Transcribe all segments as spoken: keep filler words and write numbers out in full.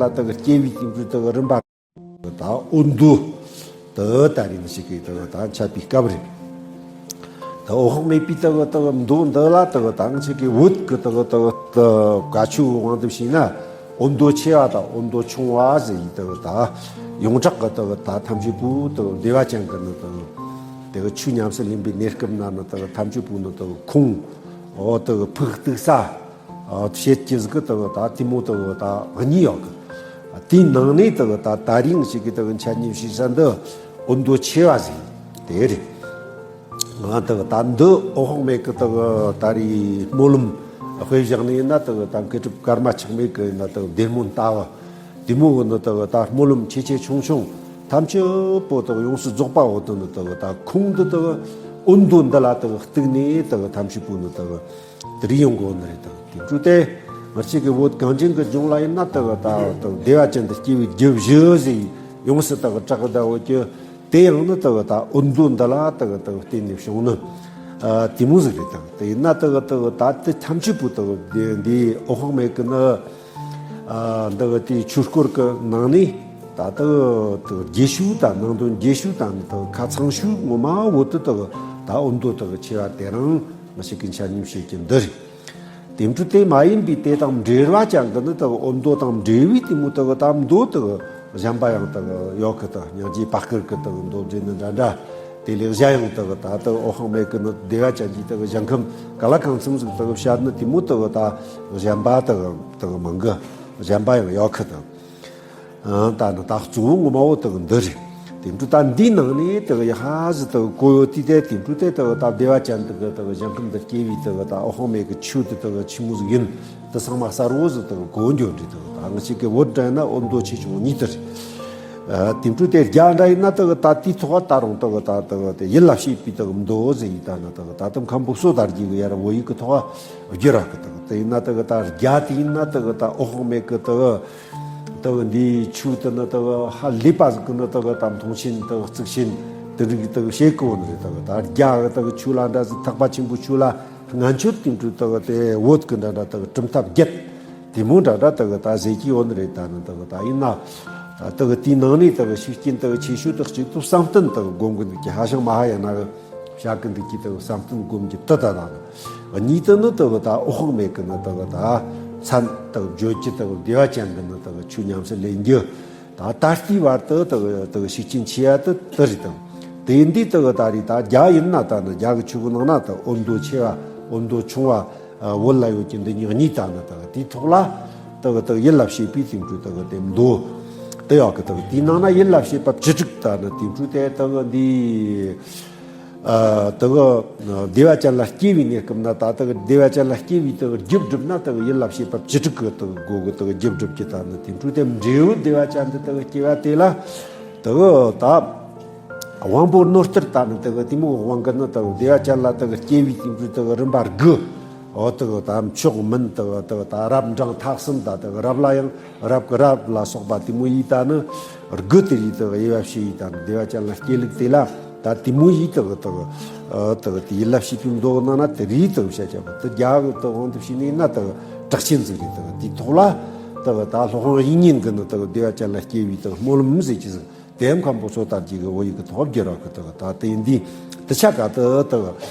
ལ་དག་སྐྱེ་བའི་དེ་འདྲའི་དག་རིམ་པ། ད་འོ་མདོ་དུ་ད་རིང་ཞིག་གི་དག་ད་འཆད་པའི་སྐབས་རེད། ད་འོད་དཔག་མེད་པའི་དག་དག་མདོ་འདི་ལ་དག་ད་ང་ཅག་གི་བོད་ཀྱི་དག་དག་ད་བཀའ་ཆོས་དབང་དུ་བྱས་ན། འོ་མདོ་ཆེ་བ་དང་འོ་མདོ་ཆུང་བ་ཟེར་ཡི་དག་ད་ཡོངས་གྲགས་ཀྱི་དག་ད་ཐམས་ཅད་པོ་དག་བདེ་བ་ཅན་གྱི་ནི་དག་དག་ཆོས་ཉམས་སུ་ལེན་པའི་གནས་སྐབས་ན་ནི་དག་ཐམས་ཅད་པོ་ནི་དག་ཁོང་འོ་དག་ཕུག་གཏུགས་ས། ཨ། བྱེད་ཀྱི་ཟིག་གི་དག་ད་དེ་མོ་དག་ད་གཉིས་ཡོད་གི། དེའི་ནང་ནས་དག་ད་ད་རིང་ཞིག་གི་དག་འཆད་ཉན་བྱེད་ས་འདི་འོ་མདོ་ཆེ་བ་ཟིག་དེ་རེད། ང་དག་ད་འདི་འོད་དཔག་མེད་གི་དག་ད་རེས་སྨོན་ལམ་དཔེ་བཞག་ནས་ཡིན་ན་དག་ད་མཁས་གྲུབ་ཀརྨ་ཆགས་མེད་གི་ཡིན་ན་དག་བདེ་སྨོན་ལྟ་བུ། དེ་མོ་གི་ནི་དག་ད་སྨོན་ལམ་ཆེ་ཆེ་ཆུང་ཆུང་ཐམས་ཅད་པོ་དག་ཡོངས་སུ་རྫོགས་པ་འོ་དོ་ནི་དག་ད་ཁོང་འདི་དག་འོ་མདོ་འདི་ལ་དག་གཏུགས་ནས་དག་ཐམས་ཅད་པོ་ནི་དག་དེ་རིགས་ཡོང་གོ་ནི་རེད། དག་དེ་འཕྲོས་ཏེ་ང་ཅག་གི་བོད་གངས་ཅན་གྱི་ལྗོངས་ལ་ཡིན་ན་དག་ད་དག་བདེ་བ་ཅན་དུ་སྐྱེ་བའི་རྒྱུ་བཞི་ཟེར་ཡོངས་སུ་དག་གྲགས་ད་འོ་ཀྱི། དེ་ཡང་ནི་དག་ད་འོ་མདོ་འདི་ལ་དག་དག་བརྟེན་ནས་བྱུང་ནི། ཨ། དེ་མོ་ཟིག་རེད། དག་དེ་ཡིན་ན་དག་དག་ད་དེ་ཐམས་ཅད་པོ་དག་འདི་འདི་འོད་དཔག་མེད་གི་ནི། ཨ། འདི་གི་དེའི་ཆོས་སྐོར་གི་ནང་ནས་ད་ལྟ་དེ་རྒྱས་ཤོས་དང་ནང་དོན་རྒྱས་ཤོས་དང་ནི་དེ་ཁ་ཚང་ཤོས་ངོ་མ་བོ་དེ་དེ་ད་འོ་མདོ་དེ་ཆེ་བ་དེ་རང་ང་ཅག་གི་འཆད་ཉན་བྱེད་ཀྱི་འདི་རེད། དེ་འཕྲོས་དེ་མ་ཡིན་པའི་དེ་དང་འབྲེལ་བ་ཅན་གི་ནི་དེ་འོ་མདོ་དང་འབྲེལ་བའི་དེ་མོ་དེ་ད་མདོ་དེ་གཞན་པ་ཡང་དེ་ཡོད་གི། དེ་སྙིང་རྗེ་བར་སྐོར་གི་དེ་མདོ་འབྲེལ་ནི་འདྲ་འདྲ། དེ་ལས་གཞན་ཡང་དག་ད་ལྟ་འོད་དཔག་མེད་ཀྱི་ནི་བདེ་བ་ཅན་གྱི་དག་ཞིང་ཁམས་ག་ལ་གང་འཚམ་ཟིག་དག་བཤད་ནི་དེ་མོ་དག་ད་གཞན་པ་དག་དག་མང་གི། གཞན་པ་ཡང་ཡོད་ཁི་དང་། ཨ། ད་ནི་ད་གཙོ་བོ་ངོ་མ་བོ་དག་འདི་རེད། དེ་འཕྲོས་ད་འདིའི་ནང་ནས་དག་ཡ་ཧ་ཟི་དག་གོ་ཡོད་དུས་དེ་དེ་འཕྲོས་དེ་དག་ད་བདེ་བ་ཅན་དག་དག་ཞིང་ཁམས་འདི་སྐྱེ་བའི་དག་ད་འོད་དཔག་མེད་ཀྱི་ཆོས་དེ་དག་ཆི་མོ་ཟིག་ཡིན། དེ་ཚང་མ་གསལ་བོ་ཟིག་དག་གོ་འགྱོ་འདྲི་དག་ད་ང་ཅག་གི་བོད་འདྲ་ཡིན་ན་འོ་མདོ་ཆེ་ཆུང་གཉིས་དེ་རེད། ཨ། དེ་འཕྲོས་དེ་རྒྱ་འདྲ་ཡིན་ན་དག་ད་དེའི་ཐོག་ད་རུང་དག་ད་དག་དེ་ཡིད་ལ་བྱེད་པའི་དག་མདོ་ཟེར་ཡི་ད་ན་དག་ད་དེ་མཁན་པོ་བསོད་དར་རྒྱས་གི་ཡར་བོད་ཡིག་གི་ཐོག་བསྒྱུར་ར་གི། དག་དེ་ཡིན་ན་དག་ད་རྒྱ་དེ་ཡིན་ན་དག་ད་འོད་དཔག་མེད་གི་དག་དག་འདིའི་ཆོས་དེ་ནི་དག་ཧ་ལས་པ་ཟིག་གི་ནི་དག་ད་མཐོང་ཆེན་དག་གཙིགས་ཆེན་དེ་རིགས་དག་བྱེད་གི་འོ་ནི་རེད། དག་ད་རྒྱ་གི་དག་ཆོས་ལ་འདྲ་ཟིག་ཐེག་པ་ཆེན་པོའི་ཆོས་ལ་སྔན་ཆད་དེ་འཕྲོས་དག་དེ་བོད་ཀྱི་འདྲ་འདྲ་དག་གྲུབ་མཐའ་བརྒྱད་དེ་མོ་འདྲ་འདྲ་དག་ད་ཟེར་གྱི་ཡོད་ནི་རེད། ད་ནི་དག་ད་ཡིན་ན་ད་དག་དེའི་ནང་ནས་དག་ཤུགས་རྐྱེན་དག་ཆེ་ཤོས་དག་གཅིག་ཏུ་བསམ་གཏན་དག་སྒོམ་གི་འདུག་གི། ཧ་ཤང་མ་ཧཱ་ཡ་ན་གི་བཤད་གི་འདུག་གི། དག་བསམ་གཏན་སྒོམ་གི་དེ་ད་དང་། གཉིས་དེ་ནི་དག་ད་འོད་དཔག་མེད་གི་ནི་དག་ད་མཚན་དག་བརྗོད་ཀྱི་དག་བདེ་བ་ཅན་གི་ནི་དག་ཆོས་ཉམས་སུ་ལེན་རྒྱུ། ད་ད་ལྟའི་བར་དུ་དག་དག་ཤུགས་རྐྱེན་ཆེ་ཡ་དེ་དེ་རེད་དང་། དེ་འདི་དག་ད་རེད། ད་རྒྱ་ཡིན་ན་ད་ནི་རྒྱ་གི་ཆོས་གི་ནང་ན་དག་འོ་མདོ་ཆེ་བ་འོ་མདོ་ཆུང་བ་བོད་ལ་ཡོད་ཀྱི་འདི་གཉིས་གཉིས་ད་ནི་དག་དེའི་ཐོག་ལ་དག་དག་ཡིད་ལ་བྱེད་པའི་དེ་འཕྲོས་དག་དེ་མདོ་དེ་ཡོད་གི། དག་དེའི་ནང་ན་ཡིད་ལ་བྱེད་པ་བཅུ་དྲུག་ད་ནི་དེ་འཕྲོས་དེ་དག་འདི། ཨ། དེ་གི་བདེ་བ་ཅན་ལ་སྐྱེ་བའི་གནས་སྐབས་ན་ད་དེ་གི་བདེ་བ་ཅན་ལ་སྐྱེ་བའི་དེ་གི་རྒྱུ་སྒྲུབ་ན་དེ་གི་ཡིད་ལ་བྱེད་པ་བཅུ་དྲུག་གི་དེ་གི་སྒོ་གི་དེ་གི་རྒྱུ་སྒྲུབ་ཀྱི། ད་ནི་དེ་འཕྲོས་དེ་འབྲས་བུ་བདེ་བ་ཅན་དུ་དེ་གི་སྐྱེ་བ་དེ་ལ་དེ་གི་ད་དབང་པོ་རྣོ་རྟུལ་ད་ནི་དེ་གི་དེ་མོ་དབང་གི་ནི་དེ་གི་བདེ་བ་ཅན་ལ་དེ་གི་སྐྱེ་བའི་དེ་འཕྲོས་དེ་གི་རིམ་པ་དགུ། འོ་དེ་གི་ད་མཆོག་མིན་དེ་གི་དེ་གི་ད་རབ་འབྲིང་ཐ་གསུམ་ད་དེ་གི་རབ་ལ་ཡང་རབ་གི་རབ་ལ་སོགས་པ་དེ་མོ་ཡིས་ད་ནི་དགུ་དེ་རིགས་དེ་གི་དབྱེ་བ་ཕྱེ་ཡིས་ད་ནི་བདེ་བ་ཅན་ལ་སྐྱེ་ལུགས་དེ་ལ་ད་དེ་མོ་ཡིས་དེ་གི་དེ་གི་ཨ་དེ་གི་དེ་ཡིད་ལ་བྱེད་པའི་མདོ་གི་ནང་ན་དེ་རིགས་དེ་གི་བཤད་ཀྱི་ཡོད་པ་དེ་རྒྱ་གི་དེ་དབང་དུ་བྱས་ནས་ན་དེ་གི་གྲགས་ཆེན་ཟིག་རེད། དེ་གི་དེའི་ཐོག་ལ་དེ་གི་ད་སློབ་དཔོན་དབྱིག་གཉེན་གི་ནི་དེ་གི་བདེ་བ་ཅན་ལ་སྐྱེ་བའི་དེ་གི་སྨོན་ལམ་ཟེར་གྱི་ཟིག་དེ་མཁན་པོ་བསོད་དར་རྒྱས་གི་བོད་ཡིག་གི་ཐོག་བསྒྱུར་བ་གི། དེ་གི་ད་དེ་འདི་དེ་ཆ་ག་དེ་དེ་གི་དེ་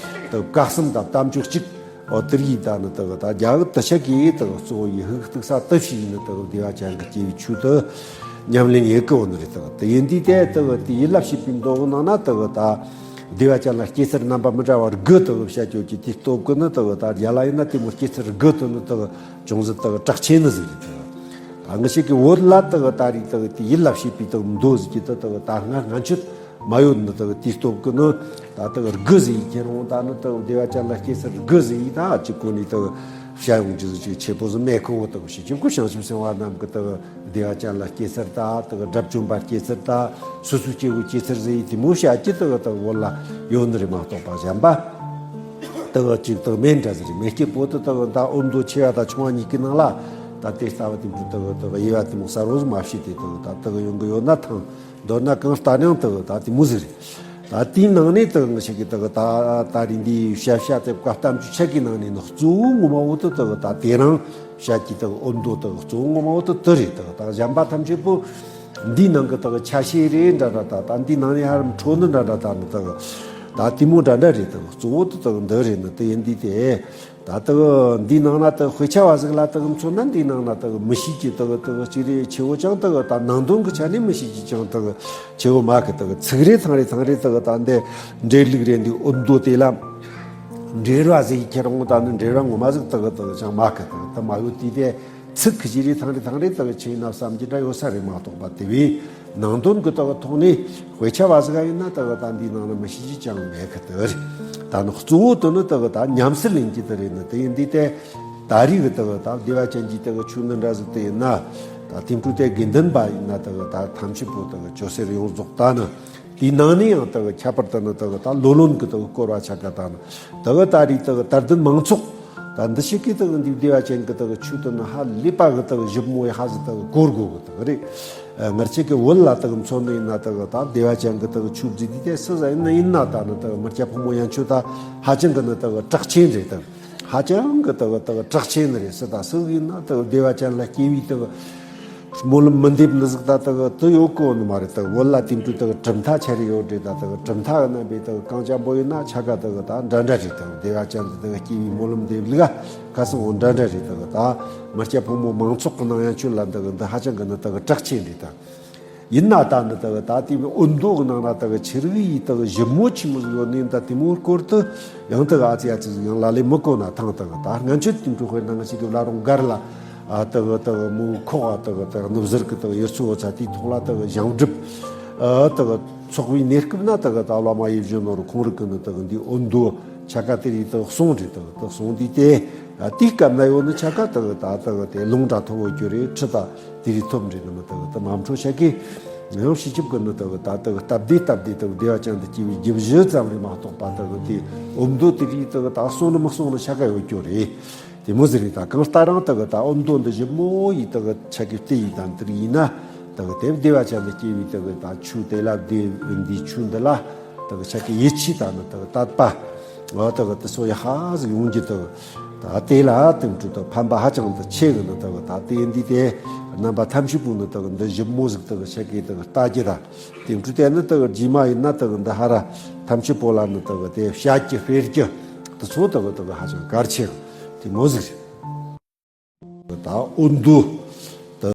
གི་བཀའ་གསུམ་དང་བསྟན་བཅོས་གཅིག་འོ་དེ་རིགས་ད་ནི་དེ་གི་ད་རྒྱ་གི་དེ་ཆ་གི་དེ་གི་གཙོ་བོ་ཡི་ཧུག་གཏུགས་ས་དེ་བྱས་ནི་དེ་གི་བདེ་བ་ཅན་གི་སྐྱེ་བའི་ཆོས་དེ་ཉམས་ལེན་ཡེ་གི་འོ་ནི་རེད། དེ་གི་དེ་ཡིན་དུས་དེ་དེ་གི་དེ་ཡིད་ལ་བྱེད་པའི་མདོ་གི་ནང་ན་དེ་གི་ད་བདེ་བ་ཅན་ལ་སྐྱེ་ཚུལ་རྣམ་པ་མི་འདྲ་བ་དགུ་དེ་གི་བཤད་རྒྱུ་གི། དེའི་སྟོབས་གི་ནི་དེ་གི་ད་རྒྱ་ལ་ཡིན་ན་དེ་མོ་སྐྱེ་ཚུལ་དགུ་དེ་ནི་དེ་གི་ཅུང་ཟད་དེ་གི་གྲགས་ཆེ་ནི་ཟིག་རེད། དེ་གི་ད་ང་ཅག་གི་བོད་ལ་དེ་གི་ད་རེས་དེ་གི་དེ་ཡིད་ལ་བྱེད་པའི་དེ་གི་མདོ་ཟིག་གི་དེ་དེ་གི་ད་སྔ་སྔན་ཆད་མ་ཡོད་ནི། དེ་གི་དེའི་སྟོབས་གི་ནི་ད་དེ་གི་དགུ་ཟིག་ཡིན། ཁྱེད་རང་ད་ནི་དེ་གི་བདེ་བ་ཅན་ལ་སྐྱེ་ཚུལ་དགུ་ཟིག་ཡིན། ད་ཅིག་གོ་ནས་དེ་གི་བཤད་ཡོང་རྒྱུ་ཟིག་ཅིག་ཆེ་པོ་ཟིག་མེད་ཁོ་བོ། དེ་གི་ཞིག་ཅིག་གོ་བྱང་ཆུབ་སེམས་དཔའ་རྣམས་གི་དེ་གི་བདེ་བ་ཅན་ལ་སྐྱེ་ཚུལ་ད་དེ་གི་དགྲ་བཅོམ་པ་སྐྱེ་ཚུལ་ད་སོ་སོའི་སྐྱེ་བོ་སྐྱེ་ཚུལ་ཟིག་དེ་མོ་བཤད་རྒྱུ་དེ་གི་དེ་གི་བོད་ལ་ཡོད་ནི་རེད་མ་གཏོགས་པ་གཞན་པ་དེ་གི་ཅིག་དེ་གི་མེད་འདྲ་ཟིག་རེད། མེད་སྐྱེ་བོ་དེ་དེ་གི་ད་འོ་མདོ་ཆེ་བ་དང་ཆུང་བ་གཉིས་ཀྱི་ནང་ལ་ད་དེ་ལྟ་བུ་དེ་མོ་དེ་གི་དེ་གི་དབྱེ་བ་དེ་མོ་གསལ་བོ་ཟིག་མ་ཕྱེ་དེ་དེ་གི་ད་དེ་གི་ཡོང་གི་ཡོད་ན་ཐང་། མདོར་ན་གང་ལྟར་ཡང་དེ་གི་ད་དེ་མོ་ཟིག་རེད། ད་དེའི་ནང་ནས་དེ་གི་ང་ཅག་གི་དེ་གི་ད་ད་རེས་འདིའི་བཤད་བྱ་དེ་བཀའ་གདམས་ཀྱི་ཆ་གི་ནང་ནས་ནི་གཙོ་བོ་ངོ་མ་བོ་དེ་དེ་གི་ད་དེ་རང་ བཤད་ཀྱི་དག་འོ་འདུག་དག་གཙོ་བོ་ངོ་མ་བོ་དག་དེ་རེད་དག་ད་གཞན་པ་ཐམས་ཅད་པོ་འདིའི་ནང་གི་དག་ཆ་ཤས་རེད་འདྲ་འདྲ་ད་ད་འདིའི་ནང་ནས་ཧ་རམ་འཕྲོ་ནི་འདྲ་འདྲ་ད་ནི་དག་ད་དེ་མོ་འདྲ་འདྲ་རེད་དག་གཙོ་བོ་དག་དག་འདི་རེད་ནི་དེ་ཡིན་དུས་དེ། ད་དག་འདིའི་ནང་ན་དག་དཔེ་ཆ་བ་ཟིག་ལ་དག་མཚོན་ན་འདིའི་ནང་ན་དག་མི་ཤེས་ཀྱི་དག་དག་ཅི་རེད་ཆེ་བོ་ཅང་དག་ད་ནང་དོན་གྱི་ཆ་ནས་མི་ཤེས་ཀྱི་ཅང་དག་ཆེ་བོ་མ་གི་དག་ཚིག་རེ་ཐང་རེ་ཐང་རེ་དག་ད་འདི་འགྲེལ་ལུགས་རེད་འདི་འོ་འདུག་དེ་ལ། འགྲེལ་བ་ཟིག་ཁྱེར་འོང་ད་ནི་འགྲེལ་བ་ངོ་མ་ཟིག་དག་དག་ཅང་མ་གི་དག་ད་མ་ཡོད་དུས་དེ་ཚིག་གི་ཅི་རེ་ཐང་རེ་ཐང་རེ་དག་ཆེ་ན་བསམ་གྱི་འདྲ་ཡོད་ས་རེད་མ་གཏོགས་པ་དེ་བས་ནང་དོན་གི་དག་ཐོག་ནས་དཔེ་ཆ་བ་ཟིག་ཡིན་ན་དག་ད་འདིའི་ནང་ན་མི་ཤེས་ཀྱི་ཅང་མེད་གི་དག་རེད། ད་ནི་གཙོ་བོ་དེ་ནི་དག་ད་ཉམས་སུ་ལེན་གྱི་དེ་རེད་ནི་དེ་ཡིན་དུས་དེ་ད་རེས་གི་དག་ད་བདེ་བ་ཅན་གྱི་དག་ཆོས་འདི་འདྲ་ཟིག་དེ་ཡིན་ན་ད་དེང་དུས་དེ་དགེ་འདུན་པ་ཡིན་ན་དག་ད་ཐམས་ཅད་པོ་དག་ཅོ་སེར་ཡོངས་རྫོགས་ད་ནི། དེའི་ནང་ནས་ཡང་དག་ཁྱད་པར་དུ་ནི་དག་ད་ལོ་ལོན་གྱི་དག་སྐོར་བ་ཆ་ག་དང་དག་ད་རེས་དག་དད་ལྡན་མང་ཚོགས་ད་འདི་ཞིག་གིས་དག་འདི་བདེ་བ་ཅན་གྱི་དག་ཆོས་དུ་ནི་ཧ་ལས་པ་གི་དག་ཞིབ་མོ་ཡི་ཧ་ཟི་དག་གོ་དགོས་གི་དག་རེད། ཨ་ངར་ཆེ་གི་བོད་ལ་དག་མཚོན་ནི་ཡིན་ན་དག་ད་བདེ་བ་ཅན་གྱི་དག་ཆོས་བརྫིས་དུས་དེ་སུ་ཟ་ཡིན་ན་ཡིན་ན་ད་ནི་དག་མི་སྐྱ་ཕོ་མོ་ཡན་ཆོད་ད་ཧ་ཅང་གི་ནི་དག་གྲགས་ཆེན་རེད་དག་ཧ་ཅང་གི་དག་དག་གྲགས་ཆེན་རེད་སི་ད་སུ་ཡིན་ན་དག་བདེ་བ་ཅན་ལ་སྐྱེ་བའི་དག་སྨོན་ལམ་མི་འདེབས་ནི་ཟིག་ད་དག་དུ་ཡོད་གོ་ནི་མ་རེད་དག་བོད་ལ་དེང་དུས་དག་གྲུབ་མཐའ་ཆ་རེ་ཡོད་རེད་ད་དག་གྲུབ་མཐའ་གི་རྣམ་པའི་དག་གང་ཅན་པོ་ཡིན་ན་ཆ་ག་དག་ད་འདྲ་འདྲ་རེད་དག་བདེ་བ་ཅན་དུ་དག་སྐྱེ་བའི་སྨོན་ལམ་འདེབས་ལུགས་ཁ་སང་འོ་འདྲ་འདྲ་རེད་དག་ད་མི་སྐྱ་ཕོ་མོ་མང་ཚོགས་ཀྱི་ནང་ཡན་ཆོད་ལ་དག་འདི་ཧ་ཅང་གི་ནི་དག་གྲགས་ཆེན་རེད་ད། ཡིན་ན་ད་ནི་དག་ད་དེ་འོ་འདུག་གི་ནང་ན་དག་ཆི་རིགས་ཡི་དག་ཞིབ་མོ་ཆི་མོ་ཟིག་ཡོད་ནི་ད་དེ་མོའི་སྐོར་དུ་ཡང་དག་ཨ་ཙི་ཨ་ཙི་ཟིག་ཡང་ལ་ལས་མི་གོ་ན་ཐང་དག་ད་སྔན་ཆད་དེ་འཕྲོ་དཔེར་ན་ང་ཅིག་གི་བླ་རུང་སྒར་ལ་ཨ་དག་དག་མོ་ཁོག་ཨ་དག་དག་ནུབ་ཟུར་གི་དག་ཡུལ་ཚོ་བོ་ཚ་དེའི་ཐོག་ལ་དག་ཞིང་སྒྲུབ་ཨ་དག་ཚོགས་པའི་གནས་སྐབས་ན་དག་ད་བླ་མ་ཡིད་བཞིན་ནོར་ཁོང་རིག་གི་ནི་དག་འདི་འོ་འདུག་ཆ་ག་དེ་རིགས་དག་གསུང་རེད་དག་དག་གསུང་དུས་དེ་དེའི་སྐབས་ན་ཡོད་ནི་ཆ་ག་དག་ད་དག་དེ་ལུང་དྲ་ཐོ་བོ་གྱུར་རེད་ཁྲི་ད། དེ་རིགས་ཐོབ་འདྲེ་ནི་མི་དག་དུ་མ་འཕྲོ་ཤ་གི་ཡང་སྲིད་ཁྱབ་ཀྱི་ནི་དག་ད་དག་སྟབས་བདེ་སྟབས་བདེ་དག་བདེ་བ་ཅན་དུ་སྐྱེ་བའི་རྒྱུ་བཞི་ཙམ་རེ་མ་གཏོགས་པ་དག་དེ་འོ་མདོ་དེ་རིགས་དག་ད་གསུང་ནི་མི་གསུང་ནི་ཤ་ག་ཡོད་རྒྱུ་རེད། དེ་མོ་ཟེར་རེད་ད་གང་ལྟར་རང་དག་ད་འོ་མདོ་འདི་ཞིབ་མོ་ཡི་དག་ཆ་གི་བལྟས་ཡི་དང་དེ་རིགས་ཡིན་ན་དག་དེ་བདེ་བ་ཅན་དུ་སྐྱེ་བའི་དག་ད་ཆོས་དེ་ལ་བདེ་འདི་ཆོས་འདི་ལ། དག་ཆ་གི་ཡིད་ཆེས་དང་ནི་དག་དད་པ། འོ་དག་དེ་ཚོ་ཡི་ཧ་ཟིག་ཡོང་རྒྱུ་དག་ད་དེ་ལ་དེང་དུས་དག་ཕན་པ་ཧ་ཅང་དུ་ཆེ་གི་ནི་དག་ད་དེ་འདི་དེ་རྣམ་པ་ཐམས་ཅད་པོ་ནི་དག་འདི་ཞིབ་མོ་ཟིག་དག་ཆ་གི་དག་ལྟ་རྒྱུ་དང་དེང་དུས་དེ་ནི་དག་རྗེས་མ་ཡིན་ན་དག་འདི་ཧ་ར་ཐམས་ཅད་པོ་ལ་ནི་དག་དེ་བཤད་རྒྱུ་སྤེལ་རྒྱུ་དེ་ཚོ་དག་དག་ཧ་ཅང་གལ་ཆེ་གི་དེ་མོ་ཟིག་རེད། ད་འོ་འདུ་